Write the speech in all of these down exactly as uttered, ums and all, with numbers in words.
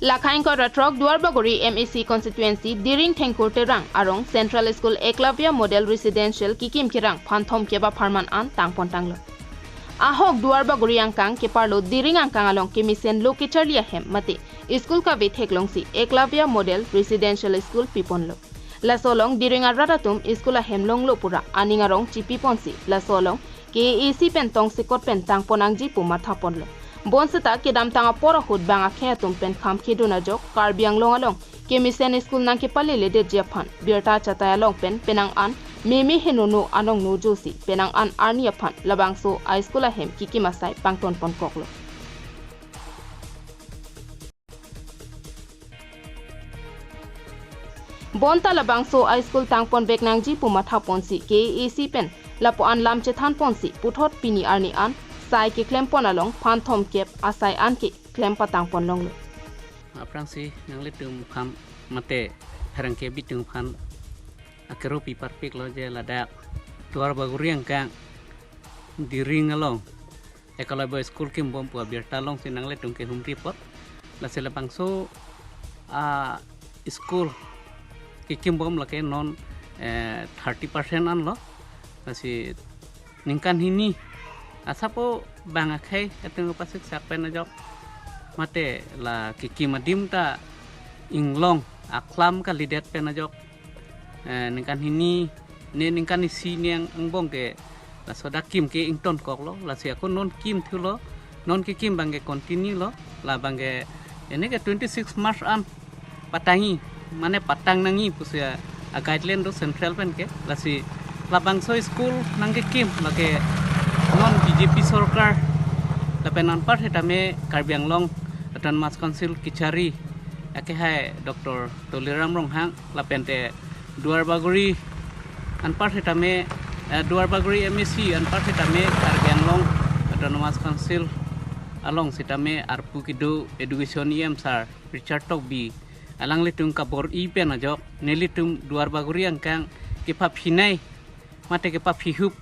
Lakha ingkoi ra throk Duarbagori M A C constituency Diring Thengkur Terang arong Central School Eklavya Model Residential kikim kerang phan thomkep apharman an tangpon tanglo. Ahok Duarbagori angkang keparlo Diring angkang along kemesen lo kecharli ahem mate school kave theklongsi Eklavya Model Residential School piponlo. Laso along Diring arat atum school ahem longlo pura aning arong chipiponsi laso along K A A C pen tongsekot pen tangpon nangji pu mathaponlo. Bonseta kedamtang apor ahut bang akhei atum pen kham kedun ajok Karbi Anglong along kemesen school nangkepaleledetji aphan birta chatai along pen penang an meme henono anong nojosi penang an arni aphan labangso a-school ahem kikim asai pangtonponkoklo. Bonta labangso a-school tangponvek nangji pu mathaponsi K A A C pen lapu-an lam chethanponsi puthot pini arni an sai keklempon along phan thomkep asai an keklem patangpon longlo. Aphrangsi nanglitum aphan mate pherangke bitum aphan akerup piparpiklo je ladak Duarbagori angkang Diring along Eklavya School kimbom pu abirta longsi nanglitum kehumri apot. Lasi labangso a-school kikimbom lake non eh, thirty percent anlo. Lasi ningkan hini asapo bang akhei atum pasiksak pen ajok mate la kikim adim ta inglong aklam kalidet pen ajok eh, ningkan hini ne ningkan isi ne ang- angbong ke laso dak kim ke ingtonkoklo. Lasi ako non kimthulo, non kekim abang ke continue lo, labang ke ini ke twenty six March an patangji mane patang nangji pusi a-guideline do central pen ke. Lasi labangso school nangkekim lake non B J P sorkar lapen anpar setame Karbi Anglong Autonomous Council kechari akehai Doctor Tuliram Ronghang lapente Duarbagori anpar setame eh, Duarbagori M A C anpar setame Karbi Anglong Autonomous Council along setame arpu kedo Education E M sir Richard Tokbi alanglitum kabor-i pen ajok nelitum Duarbagori angkang kepaphinei mate kepaphihup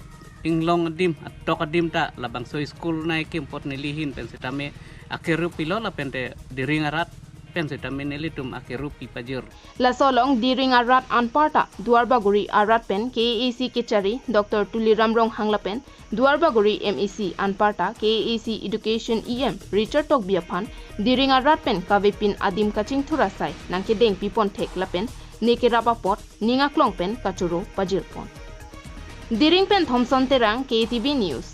inglong adim atok adim ta labangso school nangkekim apot neli ahin pen setame akerup pilo lapente Diring arat pen setame nelitum akerup pipajir. Laso along Diring arat anparta Duarbagori arat pen K A A C kechari Doctor Tuliram Ronghang lapen Duarbagori M A C anparta K A A C Education E M Richard Tokbi aphan Diring arat pen kavepin adim kachingthur asai nangkedengpipon thek lapen ne kerap apot ning aklong pen kachoro pajirpon. Diring pen Thomson Terang, K T V News.